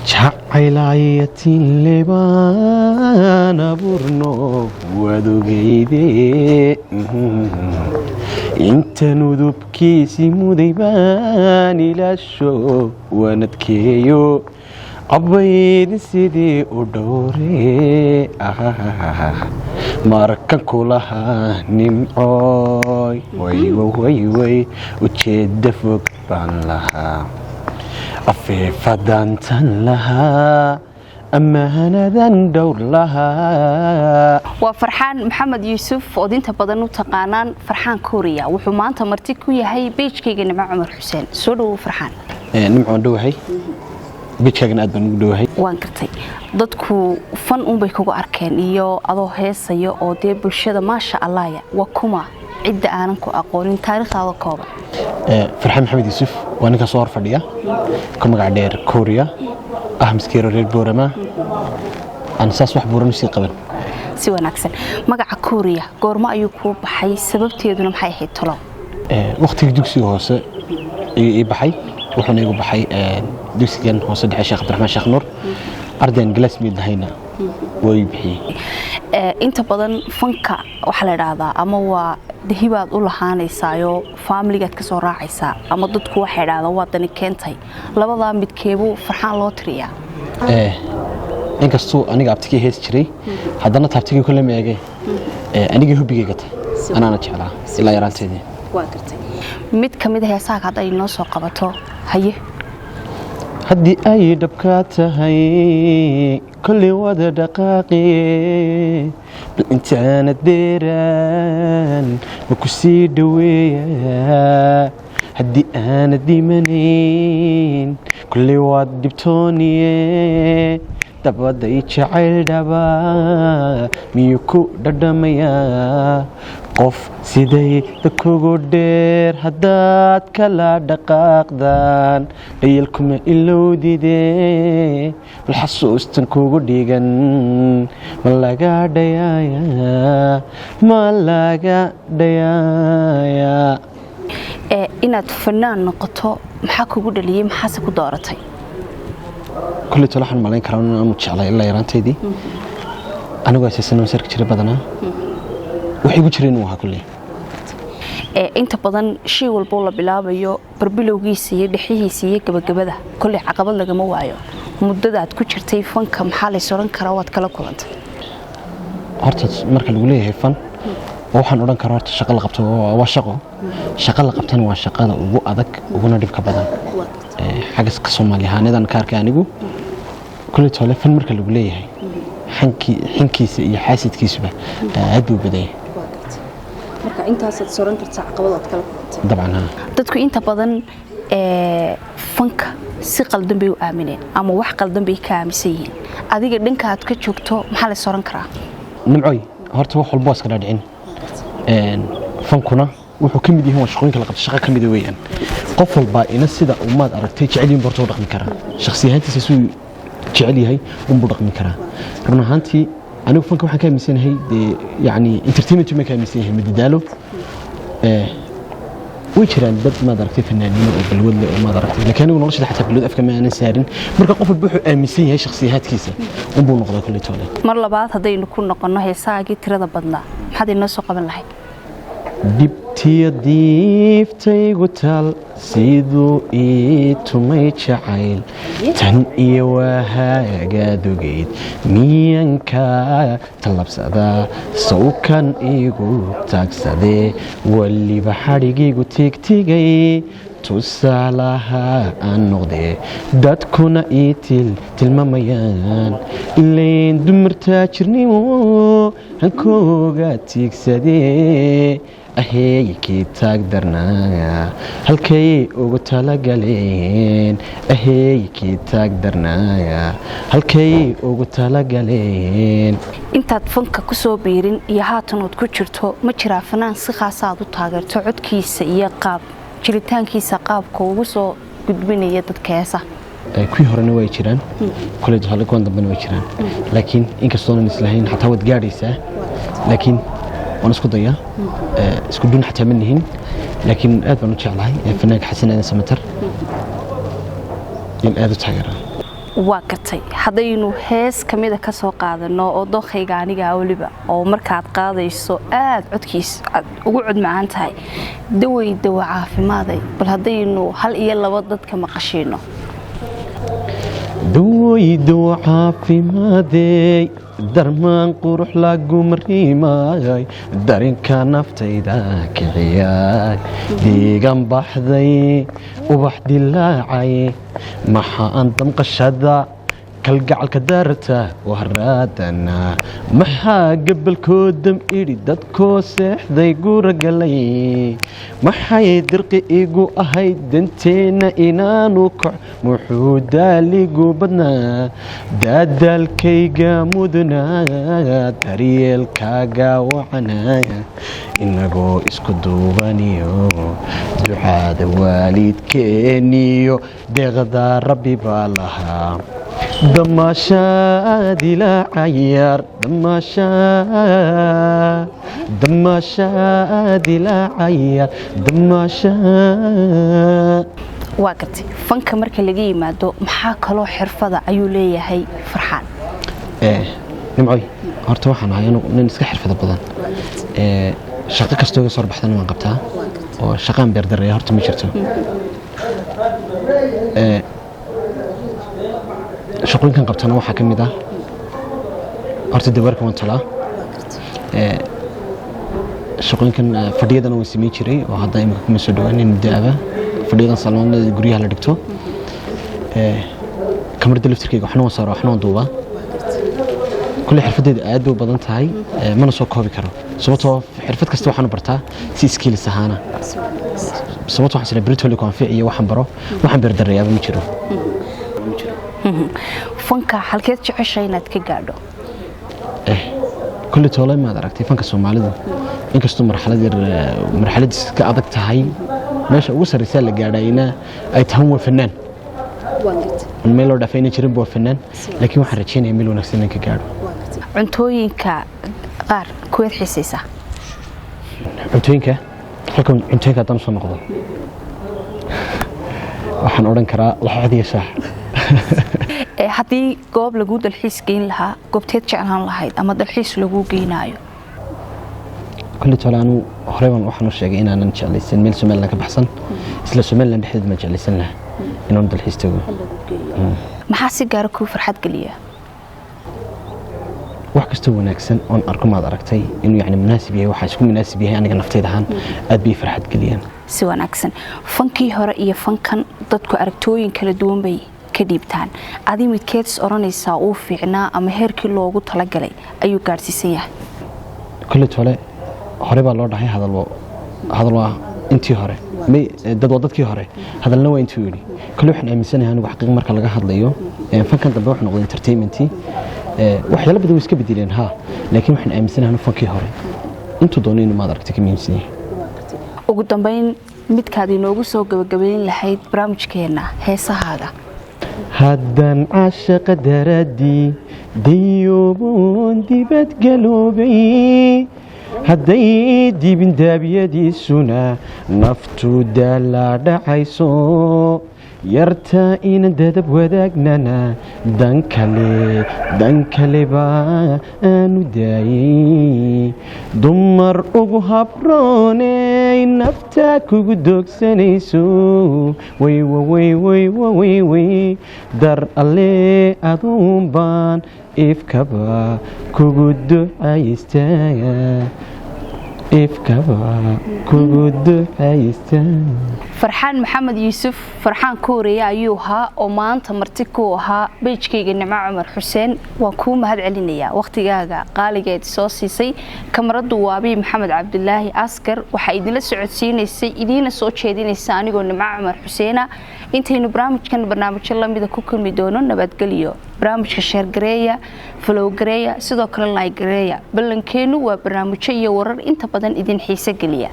Jacaylayatin lebaan abuurno waad ogeyde, intan udubkiisii muday baan ilaasho waanadkeeyo abaydin sidii u dhowre. Markan kulahaa nimcooy, wayway, ujeedda fog baan lahaa, afeefadantan lahaa, ammaanadan dhowr lahaa. Waa Farxaan Maxamed Yuusuf ood inta badan u taqaanaan Farxaan Kuuriya. Wuxuu maanta marti ku yahay page-kayga Nimco Cumar Xuseen. Soo dhowow, Farxaan. Nimcoon dhowahay, page-kaagana aad baan ugu dhowahay. Waan gartay. Dadku fan uunbay kugu arkeen iyo adoo heesaya oo dee bulshada maasha Allahya. Waa kuma cidda aanan ku aqoonin? Taariikhdaada kooban. Farxaan Maxamed Yuusuf waa ninka soo hor fadhiya, ka magac dheer Kooriya, ah miskeero reer Boorama, aan saas wax buuran usii qaban. Si wanaagsan. Magaca Kuuriya goormo ayuu kuu baxay? Sababteeduna maxay ahayd, tolo? Waqtigii dugsiga hoose ayuu ii baxay, wuxuuna igu baxay dugsigan hoose dhexe Sheekh Cabdiraxmaan Sheekh Nuur. Ardayan classmate lahayna waa ii bixiyey. Inta badan fanka waxaa la idhaahdaa ama waa dahibaad u lahaanaysaayo, faamiligaad ka soo raacaysaa, ama dadku waxay idhahdaan waa dani keentay. Labadaa midkeebuu Farxaan loo tiriyaa? Inkastuu aniga abtigii heesi jiray, haddana taabtigii kule ma eege, anigii hobby-gayga tahay, anaana jeclaa ilaa yaraanteedii. Waa gartay. Mid ka mid a heesaaga hadday noo soo qabato, haye. Haddii ay dhabkaa tahay, kolley wada dhaqaaqi, bal intaana deeraan ma ku sii dhoweeyaa? Haddii aanad dhimanayn, kolley waad dhibtooniye, dabaday jacayl dhaba miyuu ku dhadhamayaa? Qof siday kugu dheer haddaad kala dhaqaaqdaan, dhayalkuma ilowdide, bal xasuustan kugu dhigan ma laga dhayaaya? Ma laga dhayaaya? Inaad fanaan noqoto maxaa kugu dhaliyey? Maxaase ku dooratay? Kulley tolo waxaan malayn karaa inaanu jeclay ilaa yaraantaydii. Anigoo asaasana masarka jira badanaa wax igu jira inuu ahaa kulley. Inta badan shay walboo la bilaabayo barbilowgiisa iyo dhexihiisa iyo gabagabada kolley caqabad lagama waayo. Muddadaad ku jirtay fanka, maxaa lays odhan karaa waad kala kulantay? Horta marka lagu leeyahay fan, waxaan odhan karaa horta shaqo la qabto waa shaqo. Shaqo la qabtana waa shaqada ugu adag uguna dhibka badan xagga ka Soomaali ahaanedan ka arkay anigu. Kulley tole fan marka lagu leeyahay, xinkiisa iyo xaasidkiisuba aad buu badan yahay. Marka intaasaad soran kartaa caqabadaad kala kulantay? Dabcan, ha. Dadku inta badan fanka si qaldan bay u aamineen ama wax qaldan bay ka aaminsan yihiin. Adiga dhanka aad ka joogto maxaa lays oran karaa? Nimcoy, horta wax walba waa iska dhaadhicin. Fankuna wuxuu ka mid yahay waa shaqooyinka la qabto, shaqo ka mida weeyaan. Qof walbaa ina sida umaad aragtay jecel yihiin borta u dhaqmi karaa, shakhsi ahaantiisa siduu jecel yahay unbuu dhaqmi karaa. Run ahaantii anigu fanka waxaan ka aaminsanahay dee yacni entertainment baan ka aaminsan yahay, madadaalo. Way jiraan dad maad aragtay fanaaniino oo balwad leh oo maad aragtay, laakiin anigu noloshada xataa balwad afka ma aanan saarin. Marka qof walba wuxuu aaminsan yahay shakhsiyaadkiisa unbuu noqdaa kulley toole. Mar labaad haddaynu ku noqonno heesahaagii tirada badnaa, maxaad inoo soo qaban lahayd? Dhibtiyo diiftaygu taal siduu ii tumay jacayl, tan iyo wahaagaadogeyd miyanka tallabsadaa? Sawkan iigu taagsadee, weliba xadhigaygu tigtigay, tusaalaha aan noqdee, dadkuna ii tilmaamayaan, ilayn dumartaa jirnimo hankooga tiigsadee, aheeykii taag darnaa halkay ugu talagaleen, aheeykii taag darnaa halkay ugu talagaleen. Intaad fanka ku soo biirin iyo haatan ood ku jirto, ma jiraa fanaan si khaasaad u taageerto, codkiisa iyo qaab jiritaankiisa, qaabka ugu soo gudbinaya dadka heesa? Kuwii horena way jiraan koley, hale kuwan dambena way jiraan, laakiin inkastoonan islahayn xataa waad gaadhaysaa, laakiin waan isku dayaa. Isku dun xataa ma nihin, laakiin aad baan u jeclahay fanaanka Xasan Aadan Samatar in aad u taageeraa. Waa gartay. Haddaynu hees kamida ka soo qaadano oo dookhayga aniga weliba oo markaad qaadayso aada codkiis aad ugu cod macaan tahay, Dawey Dawa Caafimaaday, bal haddaynu hal iyo laba dadka maqashiino. Dawey dawa caafimaadey, darmaan qurux lagumarimaay, darinka naftayda kiciyay, deegan baxday, ubax dilaacay, maxaan damqashada kalgacalka darta waraadana, maxaa gabalkoodam idhi dadkoo seexday gura galay, maxay dirqi igu ahayd danteenna inaanu kac, muxuu daaligu badnaa, daadaalkayga mudnaa, daryeelkaaga wacanaa, inagoo isku duubaniyo ducaada waalidkeeniyo deeqda Rabbi baa lahaa, damaashaad ila cayaar, damaashaad, damaashaad ila cayaar, damaashaad. Waa gartay. Fanka marka laga yimaado, maxaa kaloo xirfada ayuu leeyahay Farxaan? Nimcoy, horta waxaan ahay anigu nin iska xirfado badan. Shaqo kastoo iga soo baxdana waan qabtaa, oo shaqaan beerdaraya horta ma jirto. Shaqooyinkan qabtana waxaa ka mid ah horta dawaarka waan tolaa. Shaqooyinkan fadhiyadana waan samayn jiray, oo hadda imika kuma soo dhawaanin muddo aba fadhiyadan saloonada guryaha la dhigto. Kamarada laftirkeyga waxna waan saaraa, waxna waan duubaa. Kulley xirfadeedu aad bay u badan tahay, mana soo koobi karo, sababtoo xirfad kasta waxaan u bartaa si skills ahaana, sababtoo waxaan isleeyahay beritoli ku anfici iyo waxaan baro, waxaan beerdareeyaaba ma jiro. Fanka halkeed jecesha inaad ka gaadho? Kulley toole maad aragtay fanka Soomaalidu inkastoo marxalad yar marxaladiis ka adag tahay, meesha ugu sarreysa la gaadhayna ay tahan waa fanaan, meel loo dhaafayna jirin waa fanaan, laakiin waxaan rajeynayaa meel wanaagsan inaan ka gaadho. Cuntooyinka qaar kuweed xiisaysaa? Cuntooyinka, halkan cuntooyinka haddaan soo noqdo, waxaan odhan karaa laxooxda iyo shaax. Haddii goob laguu dalxiis geyn lahaa, goobteed jeclaan lahayd ama dalxiis laguu geynaayo? Kulli tole anu horey baan waxaan u sheegay inaanan jeclaysan meel Somaliland ka baxsan. Isla Somaliland dhexdeed ma jeclaysan lahaa inaan dalxiis tago. Maxaa si gaara kuu farxad geliya? Wax kastoo wanaagsan oon arko, maad aragtay, inuu yani munaasib yahay, waxaa isku munaasib yahay aniga naftayda ahaan, aad bay farxad geliyaan. Si wanaagsan. Fankii hore iyo fankan dadku aragtooyin kala duwan bay ka dhiibtaan. Adi midkeed is odhanaysaa uu fiicnaa ama heerkii loogu talagalay ayuu gaadhsiisan yahay? Kulli tole hore baa loo dhahay hadal hadal waa intii hore may dad waa dadkii hore, hadalna waa intuu yidhi. Kulli waxaan aaminsanahay anigu xaqiiq marka laga hadlayo, fankan dambe wuxuu noqday entertainment, waxyaalo badan way iska bedeleen ha, laakiin waxaan aaminsanahay anigu fankii hore intuu doono inuu, maad aragtay, ka muhiimsan yahay. Ugu dambayn, midkaad inoogu soo gabagabayn lahayd barnaamijkeenna heesahaaga? Haddaan caashaqa daraadii dayooboon dibadgaloobay, hadday dibindaabyadiisuna naftu daalaa dhacayso, yarta ina dadab wadaagnana dan kale, dan kale baa aanu daayay, dumar ugu habrooney nafta kugu doogsanayso, waywawaywaywayway, dar alle aduun baan ifkaba kugu ducaystaa, ifkaba kugu ducaystaa. Farxaan Maxamed Yuusuf, Farxaan Kuuriya ayuu ahaa oo maanta marti ku ahaa page-kayga Nimco Cumar Xuseen. Waan kuu mahad celinayaa wakhtigaaga qaaligeed soo siisay. Kamaradu waa Abiy Maxamed Cabdilaahi Askar. Waxaa idinla socodsiinaysay, idiina soo jeedinaysa anigoo Nimco Cumar Xuseena. Intaynu barnaamijkan barnaamijyo lamida ku kulmi doono, nabadgelyo. Barnaamijka share gareeya, follow gareeya, sidoo kale like gareeya. Ballankeenu waa barnaamijyo iyo warar inta badan idin xiise geliya.